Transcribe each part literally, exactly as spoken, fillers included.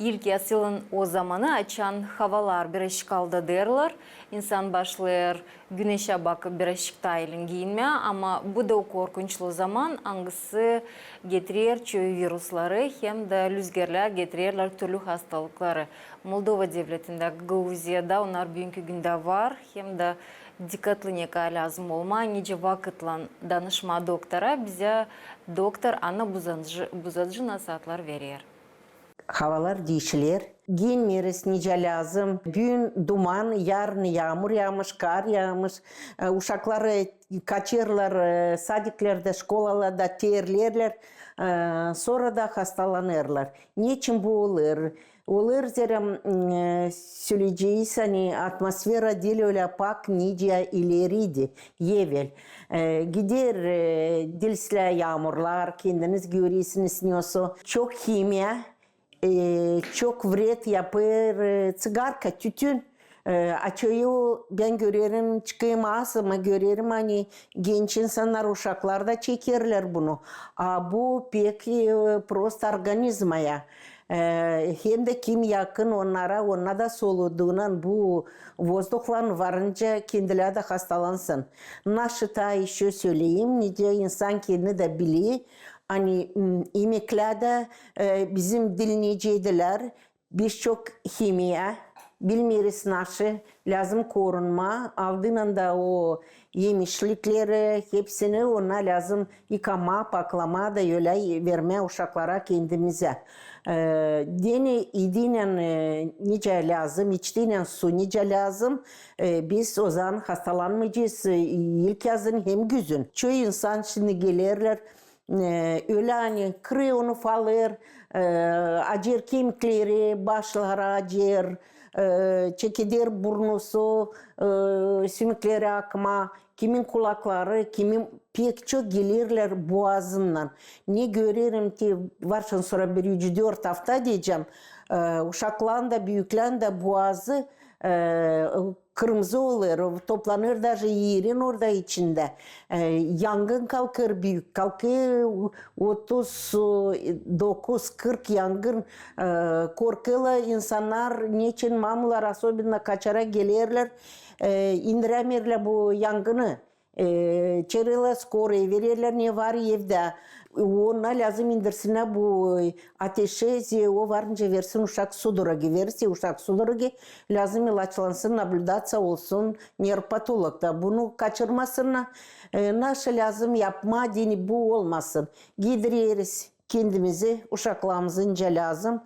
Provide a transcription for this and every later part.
İlk asılın o zamanı, açan havalar birazcık aldatêrlar, insan başlêêr güneşä bakıp birazcık taa ilin giinmää, ama bu da o korkunçlu zaman, angısı getirer çoyu virusları hem dä lüzgerlär getirerlär türlü hastalıkları. Moldova devletindä, Gruziyada onnar büünkü gündä var hem dä dikkatlı ne kadar lääzım olmaa, nicä vakıtlan danışmaa doktora, bizä doktor Anna Buzacı, Buzacı nasaatlar verer. Havalar diişiler. Giinmeeriz nicä lääzım. Büün duman, yarın yaamur yaamış, kar yaamış. E, uşakları kaçêrlar, e, sadiklerdä, şkolalarda terlerlär, e, sora da hastalanêrlar. Neçin bu olêr? Olêr zerä, m, e, söleyecez, ani atmosfera diil ölä pak nicä ileriydi, evel. E, gider, e, diil islää yaamurlar, kendiniz görersiniz, nesoy çok himiya, e, çok vred yapêr, e, tsigarka, tütün. E, açan, bän görerim, çıkêrım aasıma, görerim, ani genç insannar, uşaklar da çekerlär bunu. A bu pek, e, prost organizmaya. E, hem dä kim yakın onnara, onnar da soluduunnan bu vozduhlan varınca kendilär dä hastalansın. Naşı taa işä söleyim, nicä insan kendini dä biler, ani, m, imeklär dä, e, bizim dilneyceydilär, biz çok himiya, bilmeeriz naşı, lääzım korunmaa, aldıynan da o emişlikleri, hepsini onnar lääzım yıkamaa, paklamaa da ölä vermää uşaklara, kendimizä. E, deyni idiynän, e, nicä lääzım, içtiynän su nicä lääzım, e, biz ozaman hastalanmaycez, e, ilkyazın hem güzün. Çoyu insan şindi gelerlär, e, ölä ani krıı onu falêr, e, acer kemikleri, başları acer, e, çekeder burnusu, e, sümükleri akmaa, kimin kulakları, kimin pek çok gelerlär buazınnan. Ne görerim ki, var şindi sora bir üç-dört afta deyecäm, e, uşakların da, büüklän dä buazı, e, kırmızı olêr, toplanêr daje iirin orada içindä. E, yangın kalkêr büük, kalkêr otuz dokuz, kırk yangın, e, korkêrlar insannar, neçin mamular особенно kaçarak gelerlär, e, indirämeerlär bu yangını. E, çaarêrlar skorayı, vererlär ne var evdä. Ona lääzım indirsinnär bu, e, ateşi, o varınca versin uşak судороги. Versin uşak судороги, lääzım ilaçlansın, наблюдаться olsun nevropatologta. Bunu kaçırmasınnar. E, naşı lääzım yapmaa deyni bu olmasın. Gidireriz kendimizi, uşaklarımızı nicä lääzım.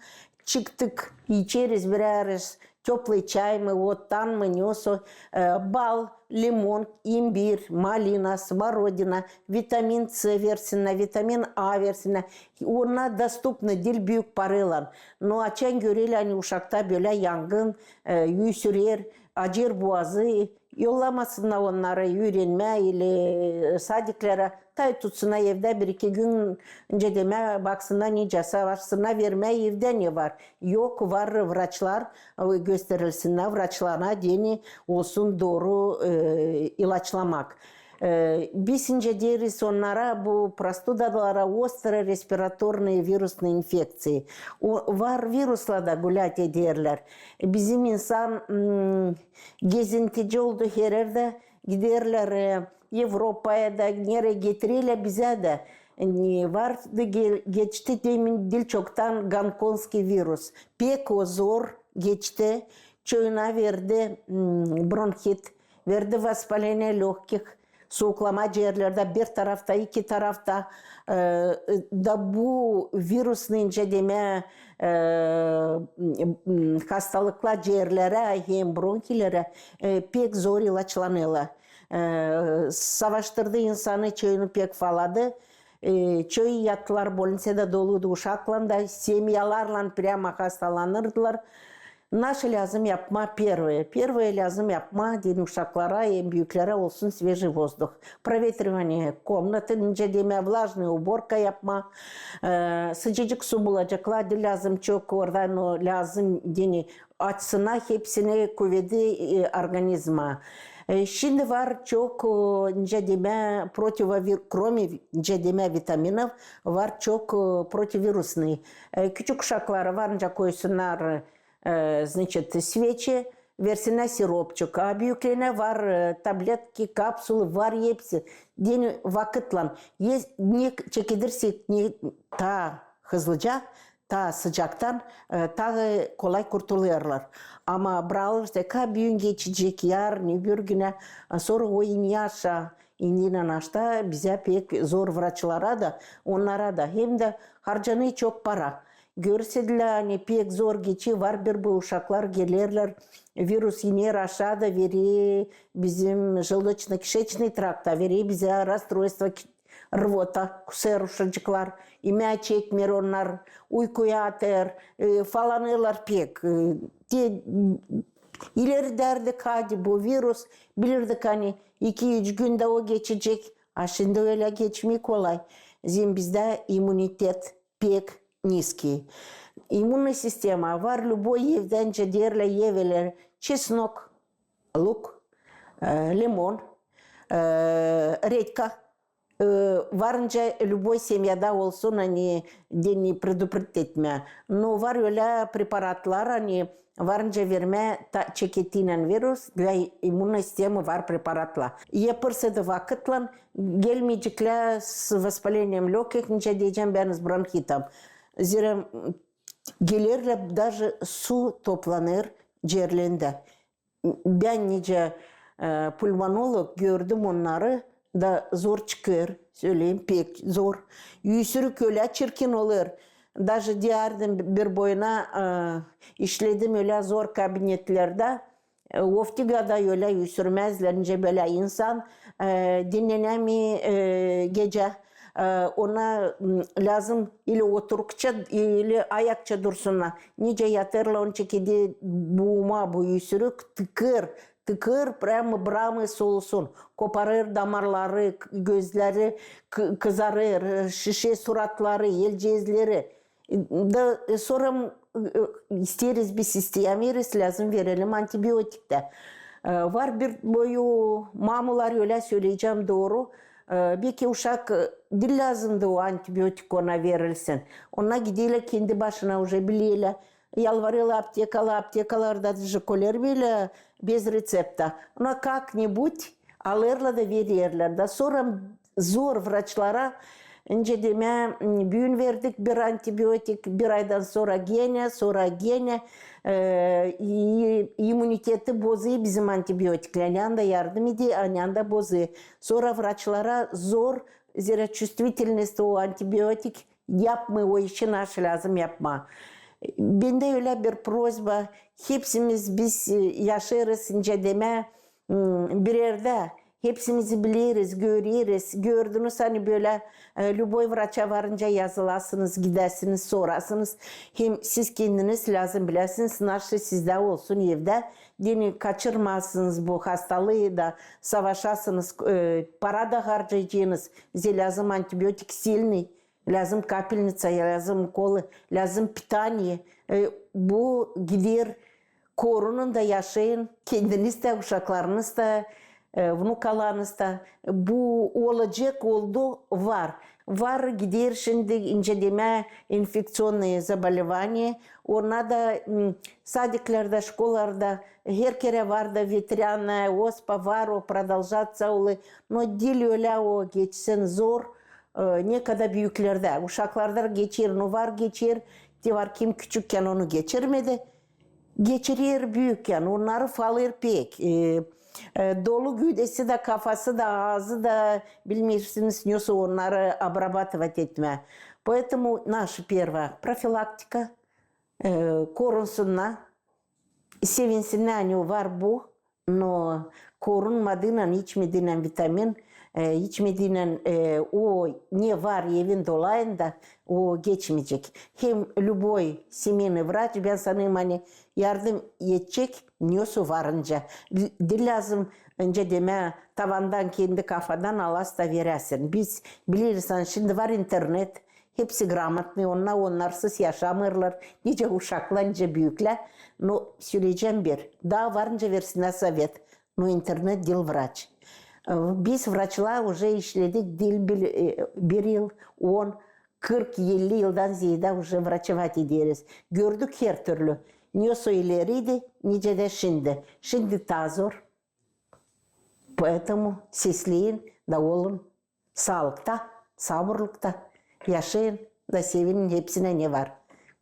Çıktık, içeriz birär teplый çay mı, ottan mı, nesoy, e, bal, limon, imbir, malina, smorodina, vitamin C versinnär, vitamin A versinnär. Onnar dostupnı diil büük paraylan. No açan görerlär, ani uşakta bölä yangın, e, üüsürer, acer buazı, yollamasınnar onnarı üürenmää ili sadiklerä, taa tutsunnar evdä bir-iki gün, nicä demää, baksınnar, nicä savaşsınnar, vermää evdä ne var. Yok, var vraçlar, e, gösterilsinnär vraçlarına, deyni olsun dooru, e, ilaçlamak. E, biz nicä deeriz onnara, bu prostudalara, острые респираторные вирусные инфекции. O, var virusla da gulять ederlär. Bizim insan, m, gezintici oldu, hererdä giderlär, e, Evropaya da, nereyi getirerlär bizä dä. E, vardı, ge-, geçti demin diil çoktan gonkongski virus. Pek o zor geçti. Çoyuna verdi, m, bronhit, verdi воспаление лёгких, suuklamaa ciärlerdä bir tarafta, iki tarafta, e, da bu virusnı, nicä demää, e, m, hastalıklar ciärlerä hem bronhilerä, e, pek zor ilaçlanêrlar. E, savaştırdı insanı, çoyunu pek faladı. E, çoyu yattılar bolniţada, doluydu uşaklan da, semyalarlan прямо hastalanırdılar. Naşı lääzım yapmaa? Первое. Первое lääzım yapmaa deyni uşaklara hem büüklerä olsun svejiy vozduh. Проветривание комнаты, nicä demää, влажная уборка yapmaa. E, sıcacık su bulaceklar, diil lääzım çok orada, no lääzım deyni açsınnar hepsini kuvedi, e, organizma. E, şindi var çok, e, nicä demää, противовир-, кроме, nicä demää, витаминов, var çok, e, противовирусный. E, küçük uşaklara var nicä koysunnar, e, значит, свечи, versinnär siropçuk. A büüklerä var, e, tabletki, kapsula, var hepsi. Deyni vakıtlan. Если ne çekedersek, ne taa hızlıca, taa sıcaktan, e, taa kolay kurtulêrlar. Ama bırakırsak, ha, büün geçecek, yarın, öbür günä, e, sora o iner aşaa, iner aşaa, bizä pek zor, vraçlara da, onnara da. Hem dä harcanêr çok para. Görseydilär, ani pek zor geçer, var bir bu uşaklar gelerlär, virus iner aşaa da verer bizim желудочно-кишечный трака, verer bizä расстройство, рвота, kusêr uşacıklar, imää çekmeer onnar, uykuya atêr, e, falanêrlar pek. E, te, ileri derdik, hadi bu virus, bilirdik, ani iki-üç gündä o geçecek, a şindi ölä geçmeer kolay. Zerä bizdä иммунитет pek низкий. İmmunная система var, любой evdä, nicä deerlär, evlär, чеснок, лук, e, лимон, e, редька, e, var nicä любой семьяда olsun, ani deyni предупредить etmää. No var ölä preparatlar, ani var nicä vermää, taa çekettiynän virus, для иммунной системы var preparatlar. Yapêrsın da vakıtlan, gelmeyeceklär с воспалением лёгких, nicä deyecäm, bän, с бронхитом. Zerä, m, gelerlär, даже su toplanêr ciğerlerindä. Bän nicä, e, pulmonolog gördüm onnarı da zor çıkêr, söleyim, pek zor. Üüsürük ölä çirkin olêr. Даже diärdin bir boyuna, e, işledim ölä zor kabinetlerdä. E, oftigada ölä üüsürmäzlär, nicä bölä insan, e, dinnenämeer, e, gecä. E, ona, m, lääzım ili oturukça, ili ayakça dursunnar. Nicä yatêrlar, onu çekeder buuma bu üüsürük, tıkêr, tıkêr, прямо bırakmêêr solusun. Koparêr damarları, k-, gözleri k-, kızarêr, e, şişer suratları, elceezleri. Da, e, sora, e, isteeriz biz, isteyämeeriz, lääzım verelim antibiotik tä. E, var bir boyu mamular, ölä söleyecäm dooru. E, beki uşak, e, diil lääzımdı o antibiotik ona verilsin. Onnar giderlär kendi başına, уже bilerlär. Yalvarêrlar aptekalar, aptekalarda da же колермейлär без рецепта. Но как-нибудь alêrlar da vererlär. Da sora zor vraçlara, nicä demää, m, büün verdik bir antibiotik, bir aydan sora genä, sora genä, e, i-, иммунитети bozêr bizim antibiotiklär. Ani anda yardım eder, ani anda bozêr. Sora vraçlara zor, zerä чувствительность o antibiotik yapmêêr o işi, naşı lääzım yapmaa. Bendä ölä bir просьба, hepsimiz biz, e, yaşêêrız, nicä demää, m, bir erdä, hepsimizi bileriz, göreriz. Gördünüz, ani bölä, e, любой vraça varınca yazılasınız, gidäsiniz, sorasınız. Hem siz kendiniz lääzım biläsiniz, naşı sizdä olsun evdä. Deyni kaçırmayasınız bu hastalıı da savaşasınız, e, para da harcayacênız. Bizä lääzım antibiotik сильный. Lääzım kapelnitsa, lääzım уколы, lääzım питание. E, bu gider, korunun da yaşayın, kendiniz dä, uşaklarınız da, e, vnukalarınız da. Bu olacek, oldu, var. Var, gider şindi, nicä demää, инфекционные заболевания. Onnar da, m, sadiklerdä, şkolalarda, her kerä var da ветеринарная оспа, var, o продолжаться olêr. No diil ölä o geçsin zor, e, nekadar büüklerdä. Uşaklarda geçer, no var geçer, te var kim küçükkän onu geçirmedi. Geçirer büükkän, onnarı falêr pek. E, e, dolu güüdesi dä, kafası da, aazı da, bilmeersiniz, nesoy onnarı обрабатывать etmää. Поэтому наша первая профилактика, e, korunsunnar, sevinsinnär, ani var bu, no korunmadıynnan, içmediynän vitamin, e, içmediynän, e, o ne var evin dolayında, O geçmeyecek. Hem любой семейный врач, bän sanêrım, ani yardım edecek, ne olsa varınca. Diil lääzım, nicä demää, tavandan, kendi kafadan alasta verersin. Biz bileriz, ani şindi var internet, hepsi грамотный, onnar, onnarsız yaşamêêrlar, nicä uşaklar, nicä büüklär. Но söleyecäm bir, taa varınca versinnär sovet. Но интернет diil врач. Biz, врачlar, уже işledik diil bir, e, bir yıl, on, kırk, elli yıldan zeedä уже врачевать ederiz. Gördük hertürlü. Ne olsa ileriydi, nicä dä şindi. Şindi taa zor. Поэтому sesleyin da olun saalıkta, saburlukta, yaşayın da sevinin hepsinä ne var.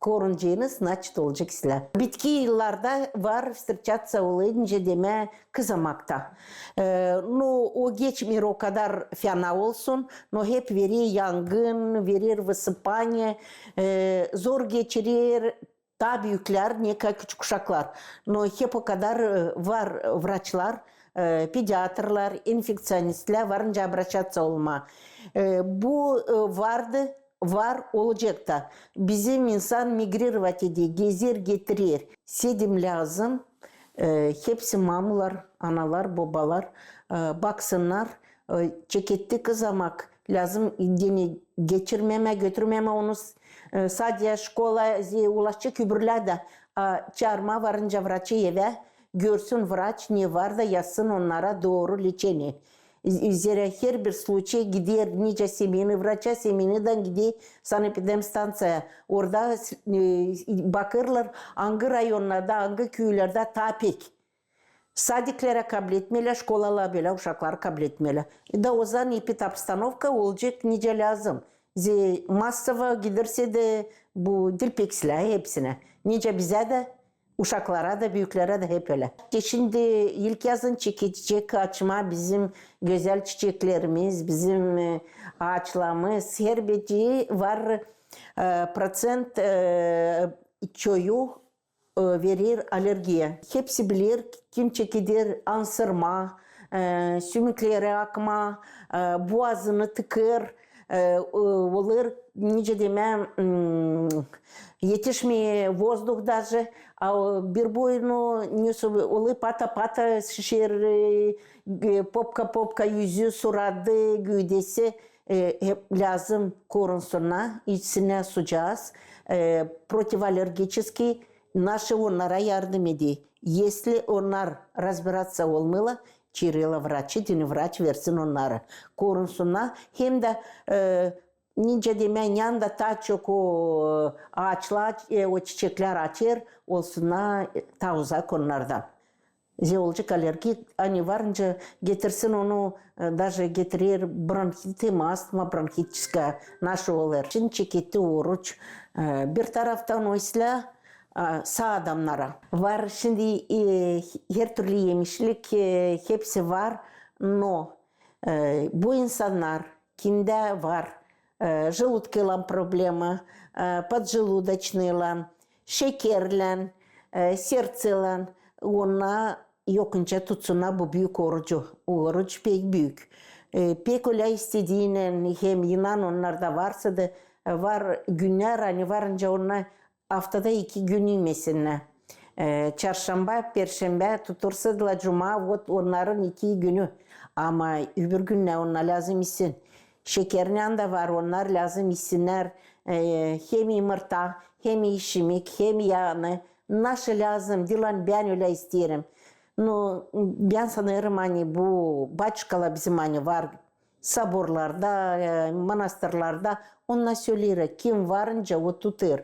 Korunacaksınız, значит, olacek islää. Bitki yıllarda var встречаться olêr, nicä demää, kızamakta. E, ну, o geçmeer o kadar fena olsun, но hep verer yangın, verer высыпание, e, zor geçirer, taa büüklär, ne kadar küçük uşaklar. Но hep o kadar, e, var врачlar, e, педиатрlar, инфекционистлär, varınca обращаться olmaa. E, bu, e, vardı, var, olacek ta. Bizim insan мигрировать eder, gezer, getirer. Sedim lääzım, e, hepsi mamular, analar, bobalar, e, baksınnar, e, çeketti kızamak, lääzım deyni geçirmemää, götürmemää onu, e, sadä şkola, zerä ulaşacek öbürlär dä, a, çaarmaa varınca врачı evä, görsün врач, ne var da yazsın onnara dooru лечение. Zerä herbir случай gider nicä семейный врача, семейныйдан gider санэпидемстанцияя. Orada, e, bakêrlar, angı rayonnarda, angı küülerdä taa pek. Sadiklerä kabletmeerlär, şkolalara bölä uşakları kabletmeerlär. E, da ozaman эпидобстановка olacek nicä lääzım. Zerä массово giderse dä bu diil pek islää hepsinä. Nicä bizä dä, uşaklara da, büüklerä dä hep ölä. E, şindi ilkyazın çekecek açmaa bizim gözäl çiçeklerimiz, bizim, e, aaçlarımız. Herbir var, e, proţent, e, çoyu e, verer allergiya. Hepsi biler, kim çekeder ansırma, e, sümükleri akma, e, boğazını tıkêr, e, e, olêr, nicä demää, m, etişmeer vozduh даже, a, o, bir boynu, ne olsa, olêr pata-pata şişer, e, e, popka-popka üzü, suradı, güüdesi, e, hep lääzım korunsunnar, içsinnär sucaaz, e, противоаллергический, naşı onnara yardım eder. Если onnar разбираться olmêêrlar, çaarêrlar врачı, deyni врач versin onnara. Korunsunnar, hem dä, e, nicä demää, neredä taa çok o aaçlar, e, o çiçeklär açêr, olsunnar, e, taa uzak onnardan. Zerä olacek allergiya, ani varınca getirsin onu, e, даже getirer bronhiti, astma бронхическая, naşı olêr. Şindi çeketti oruç, e, bir taraftan o islää, e, saa adamnara. Var şindi, e, hertürlü emişlik, e, hepsi var, но, e, bu insannar, kimdä var, e, желудкыйlan problema, e, поджелудочныйlan, şekerlän, e, сердцейлän, onnar yok nicä tutsunnar bu büük orucu. Oruç pek büük. E, pek ölä istediinän hem inan onnarda varsa da, e, var günnär, ani varınca onnar aftada iki gün imesinnär. E, çarşamba, perşembä tutursa da cuma, вот onnarın iki günü. Ama öbür günnär onnar lääzım isin. Şekerlän dä var, onnar lääzım isinnär, e, hem imurta, hem işimik, hem yaanı. Naşı lääzım, diil ani bän ölä isteerim. Ну, bän sanêrım, ani bu батюшкаlar bizim ani var soborlarda, e, manastırlarda, onnar söleer, kim varınca o tutêr.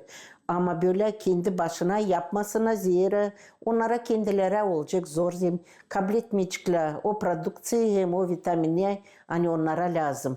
Ama bölä kendi başına yapmasınnar, zerä onnara kendilerä olacek zor, zerä kabletmeyeceklär o produkţiya hem o vitaminnär, ani onnara lääzım.